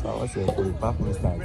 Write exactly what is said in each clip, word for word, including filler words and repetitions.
What's your, your parking start?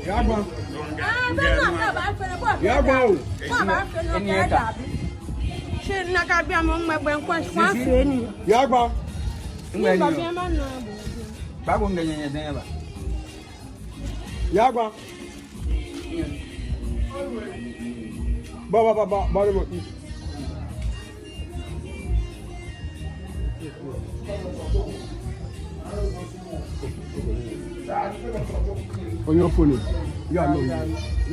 Yagba. Yagba o. Shi nakai biɛ mɔ ŋmɛ gbɛ ŋkɔ shi wan fee nii. Yagba. Ni ba biɛ ma na bo. Ba ko ŋgɛ nyɛ nyɛ dɛŋ ba. Yagba. Ba, ba, ba, ba, ba, ba. Onye phone. Ya no. Ya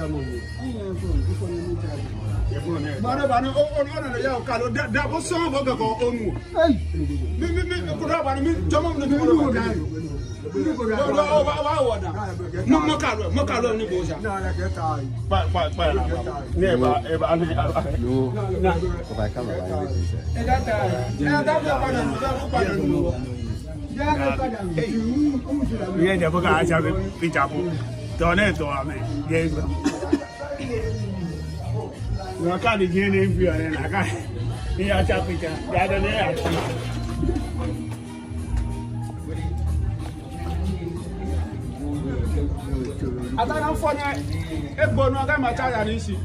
no. Ba no, ba no, o, o, o, no, ya ka lo. Da, da, o so mo ga ko onu. Hey. Mi, mi, mi, ko da ba mi, jɔɔmɔ mi ni ko da. Mɔ, mɔ, mɔ kalo, mɔ kalo ni bo sa. Kpa, kpa, kpa la ba. Ni ba, e ba, ni, a, a. No. Na. Ko ba ka ba ni. Ni yɛ jɛ fɔ k'a ja picture ko. Tɔ ne tɔ amɛ. Yɛ. Nɔ ka di jɛ ne fi ɔrɛ na ka. Ni ya ja picture. Ya dɔ ne ya. Ata na fɔ nɛ, egbo nɔ ka ma cha ya ni si.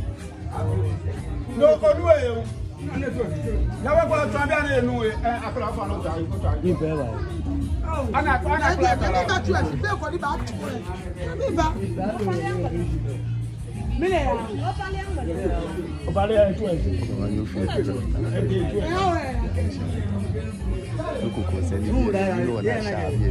No, onu e o. Ya wa kwa twa bi ani enu e, eh, akla fa no ta, ko ta. Ni bɛ ba. Ana, ana akla ta. Ni ba tu e, bɛ ko ni ba tu e. Ni ba. Mine ya. Obale ya tu e. Look who concern you. You are not shabby.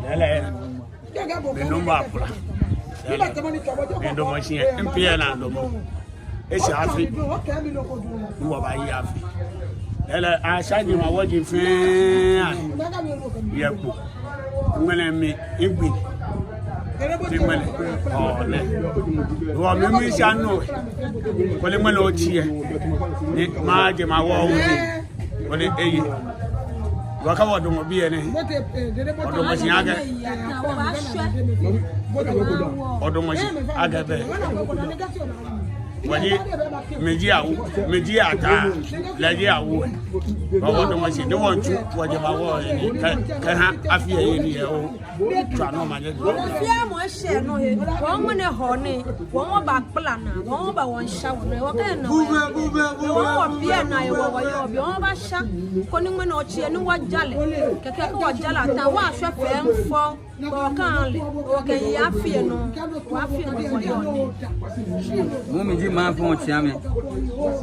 Lɛlɛ, mi nɔmba kpla. Lɛlɛ, mi damɔ shi yɛ, mipiɛ naa damɔ. Eshɛ afi ni wɔbaaye afi. Lɛlɛ, asha jemawɔji fɛɛ yɛ kpo. Ŋmɛnɛ mi, migbi. Ti ŋmɛnɛ, ɔɔ, nɛ. Wɔ mi, miisha nɔ. Koni ŋmɛnɛ otsi yɛ. Ni majemawɔji. Koni eye. Wɔkɛ wɔ damɔ biɛ nɛɛ. Wɔ damɔ shi akɛ. Wɔ damɔ shi akɛ bɛ. Wɔji, miji awu, miji ata, lɛ ji awu. Wɔ, wɔ damɔ shi, ni wɔtsu, wɔjemawɔji, kɛ, kɛha afi yɛ ni yɛ o. Tswa nɔ manyɛ. Wɔfɛɛ mɔ eshɛ nɔ he. Wɔ ŋmɛnɛ hɔ nɛɛ, wɔ wɔbaakpla naa, wɔ wɔba wɔmiisha wɔnɔ, wɔkɛ nɔ. Wɔ wɔpiɛ naa, wɔ wɔyɔɔ biɛ, wɔbaasha. Koni ŋmɛnɛ otsi yɛ ni wɔja lɛ. Kɛkɛ kɛ wɔja lɛ ata, wɔshwɛ fɛɛ mfɔ. Wɔkɛ lɛ, wɔkɛ ye afi nɔ, wɔ afi nɔ wɔyɔɔ nɛɛ. Mɔ miji maŋ fɔŋ tsiamɛ.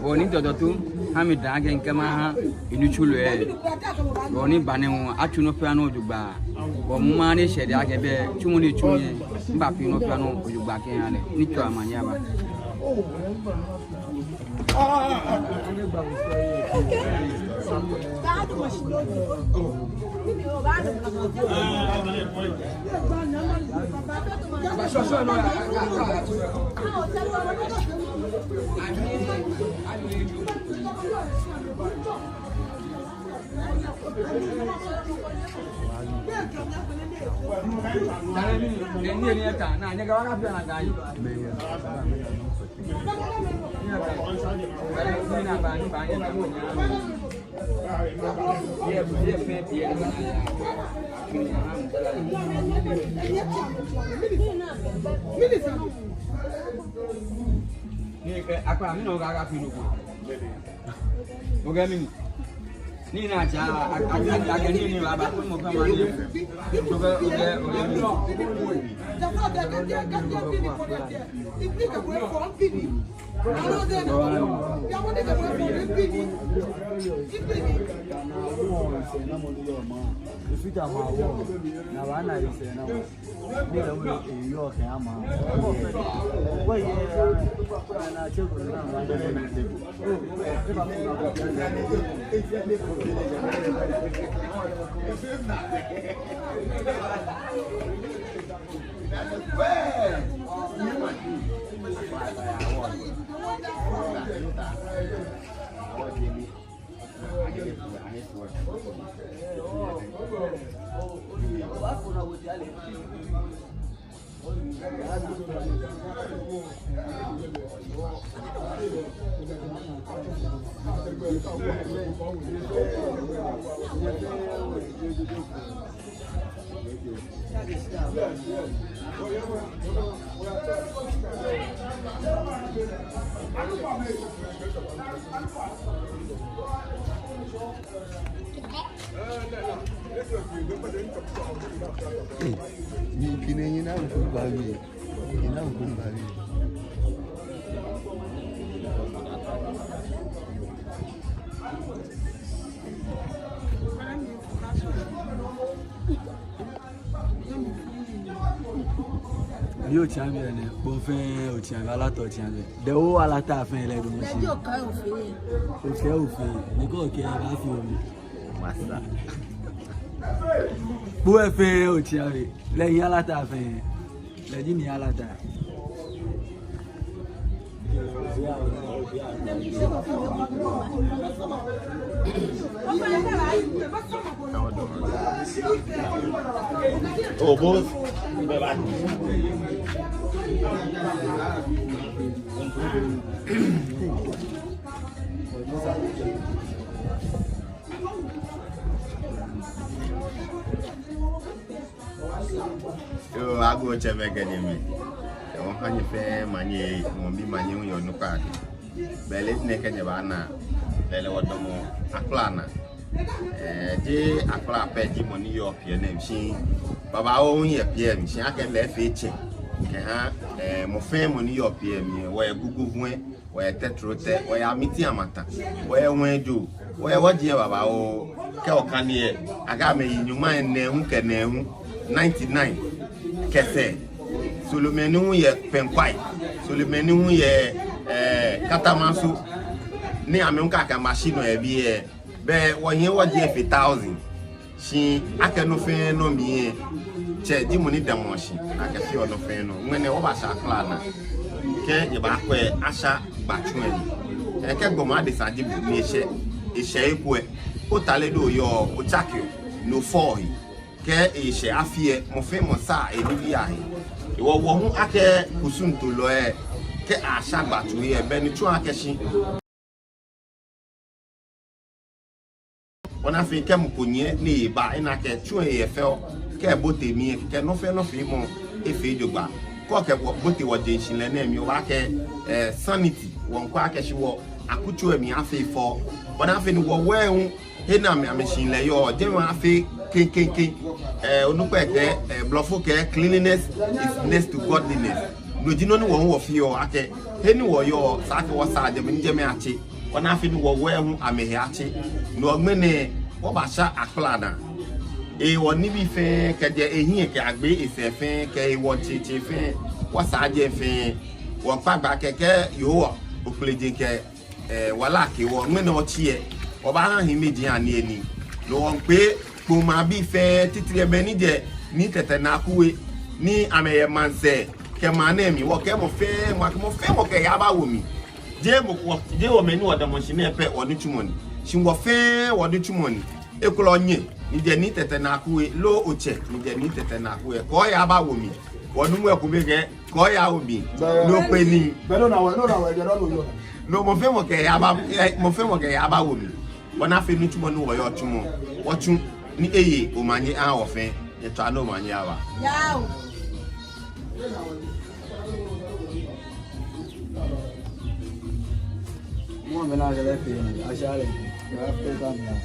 Wɔ ni tɔtɔ to, ha mi daa kɛ mikɛ maha, enitsumɔ lɛ. Wɔ ni ba nɛɛ wɔ, atsu nɔ fɛɛ nɔ jogbaŋŋ. Wɔ mɔ maŋ ni shɛ daa kɛ bɛ, tsumɔ ni tsu yɛ, mibaafi nɔ fɛɛ nɔ jogbaŋŋ kɛha lɛ. Ni tswa manyɛ aba. Ni, eh, akpa, mi nɔ ka, ka fi nɔ ko. Oge mi ni. Ni na ja, a, a, a, a, ni, ni, wa, ba, ko mo ka ma ni. Oge, oge, oge mi. Ni kine nyina ŋkuu ba mi. Nyina ŋkuu ba mi. Ni otsiaŋ biɛ nɛɛ, kpoo fɛɛ otsiaŋ biɛ, Alata otsiaŋ biɛ. Dɛ o Alata fɛɛ lɛ do mɔ shi. Okɛ ofee. Ni kɛ okɛ baafi omi. Masa. Kpoo fɛɛ otsiaŋ biɛ. Lɛ ji Alata fɛɛ. Lɛ ji Nii Alata. Oh, boss. Yoo, agoo tsɛ fɛɛ kɛ nyɛmɛi. Kɛ wɔha nyɛ fɛɛ manye, wɔmiibi manye hu yɛ onukpa. Belɛ nɛkɛ nyɛbaana, belɛ wɔdamɔ akpla naa. Ɛɛ, jeee akpla pɛ ji mɔ ni yɔɔ P N M shi, babaoo hu yɛ P N M shi, akɛ lɛ efee tsɛ kɛha, ɛɛ, mɔ fɛɛ mɔ ni yɔɔ P N M lɛ, wɔyɛ Guguvuɛ, wɔyɛ Tɛtrotɛ, wɔyɛ Amiti Amata, wɔyɛ Ŋwɛijo, wɔyɛ wɔji lɛ babaoo. Kɛ okane lɛ, akɛ amɛyi nyɔŋmai nɛɛhu kɛ nɛɛhu, ninety-nine kɛ sɛɛ. Solomɛi ni hu yɛ Pɛnkwai, solomɛi ni hu yɛ, ɛɛ, Katamanso, ni amɛ hu kɛ akɛ amɛbashi nɔ yɛ biɛ. Bɛ wɔhiɛ wɔji lɛ fe thousand. Shi akɛ nɔ fɛɛ nɔ mli lɛ, tsɛ ji mɔ ni damɔ shi, akɛ feɔ nɔ fɛɛ nɔ. Ŋmɛnɛ wɔbasha akpla naa. Kɛ nyɛbaakwɛ lɛ, asha gbatsu lɛ. Ɛɛ, kɛ gbɔmɔ adesa ji bo ni eshɛ, eshɛ eko lɛ, otale do yɔɔ, otsakeɔ, no fɔɔ he. Kɛ eshɛ afi lɛ, mɔ fɛɛ mɔ saa enibii ahe. Hewɔ wɔ hu akɛ kusumtolɔi lɛ, kɛ asha gbatsu lɛ, bɛ ni tsu akɛ shi wɔna fɛɛ kɛ mɔ ko nyiɛ ni eba, ena akɛ tsu lɛ yɛ fɛo, kɛ ebote mli lɛ, kɛ nɔ fɛɛ nɔ feemɔ efee jogbaŋŋ. Kɛ okɛ wɔ bote wɔjeŋ shihilɛ nɛɛ mli, obaakɛɛ, ɛɛ, sanity, wɔmiikwɛ akɛ shi wɔ akutso lɛ mli afee fɛo. Wɔna fɛɛ ni wɔwɛɛ hu, he ni amɛ, amɛshihilɛ yɔɔ, jɛmɛ afee keŋkeŋkeŋ. Ɛɛ, onukpa lɛ kɛɛ, ɛɛ, blɔfo kɛɛ, cleanliness is next to godliness. No ji nɔ ni wɔ hu wɔfeɔ, akɛ he ni wɔyɔɔ, esa akɛ wɔsaa jɛmɛ ni jɛmɛ atse. Wɔna fɛɛ ni wɔwɛɛ hu amɛhe atse. No ŋmɛnɛ wɔbasha akpla naa. Hewɔ nibii fɛɛ, kɛjɛ ehiɛ kɛyagbe esɛɛ fɛɛ, kɛ hewɔ tsetse fɛɛ, wɔsaa jɛi fɛɛ. Wɔkpa gbɛ akɛ kɛ Yehowa Ofe lɛ jeŋ kɛ, ɛɛ, wala kɛ wɔ, ŋmɛnɛ otsi lɛ, wɔbaaha hiɛmɛiji anii eni. No wɔmiikpee kpoo maŋbii fɛɛ, titri mɛi ni jɛ Nii Tɛtɛ Naku We, ni amɛyɛ maŋsɛɛ kɛ maŋ nɛɛ mli, wɔkɛɛ mɔ fɛɛ mɔ, akɛ mɔ fɛɛ mɔ kɛya abawo mli. Jeee mɔ, wɔ, jeee wɔmɛi ni wɔdamɔ shi nɛɛ pɛ wɔnitsumɔ ni. Shi wɔ fɛɛ wɔnitsumɔ ni. Ekolɛ nyɛ ni jɛ Nii Tɛtɛ Naku We, loo otsɛ ni jɛ Nii Tɛtɛ Naku We, kɛ oya abawo mli. Wɔnuumo lɛ kome kɛɛ, kɛ oya owo mli. Bɛ, ni okpe nii. Bɛ no na wɔ, no na wɔ, jɛ no no yɔɔ. No mɔ fɛɛ mɔ kɛya aba, ɛɛ, mɔ fɛɛ mɔ kɛya abawo mli. Wɔna fɛɛ nitsumɔ ni wɔyɔɔ tsumɔ. Wɔtsu ni eye omanye aha wɔ fɛɛ. Nyɛtswaa ni omanye aba. Yao. Mɔ mɛi ni akɛ lɛ fee nii, asha lɛ. Yao, fee ta mli.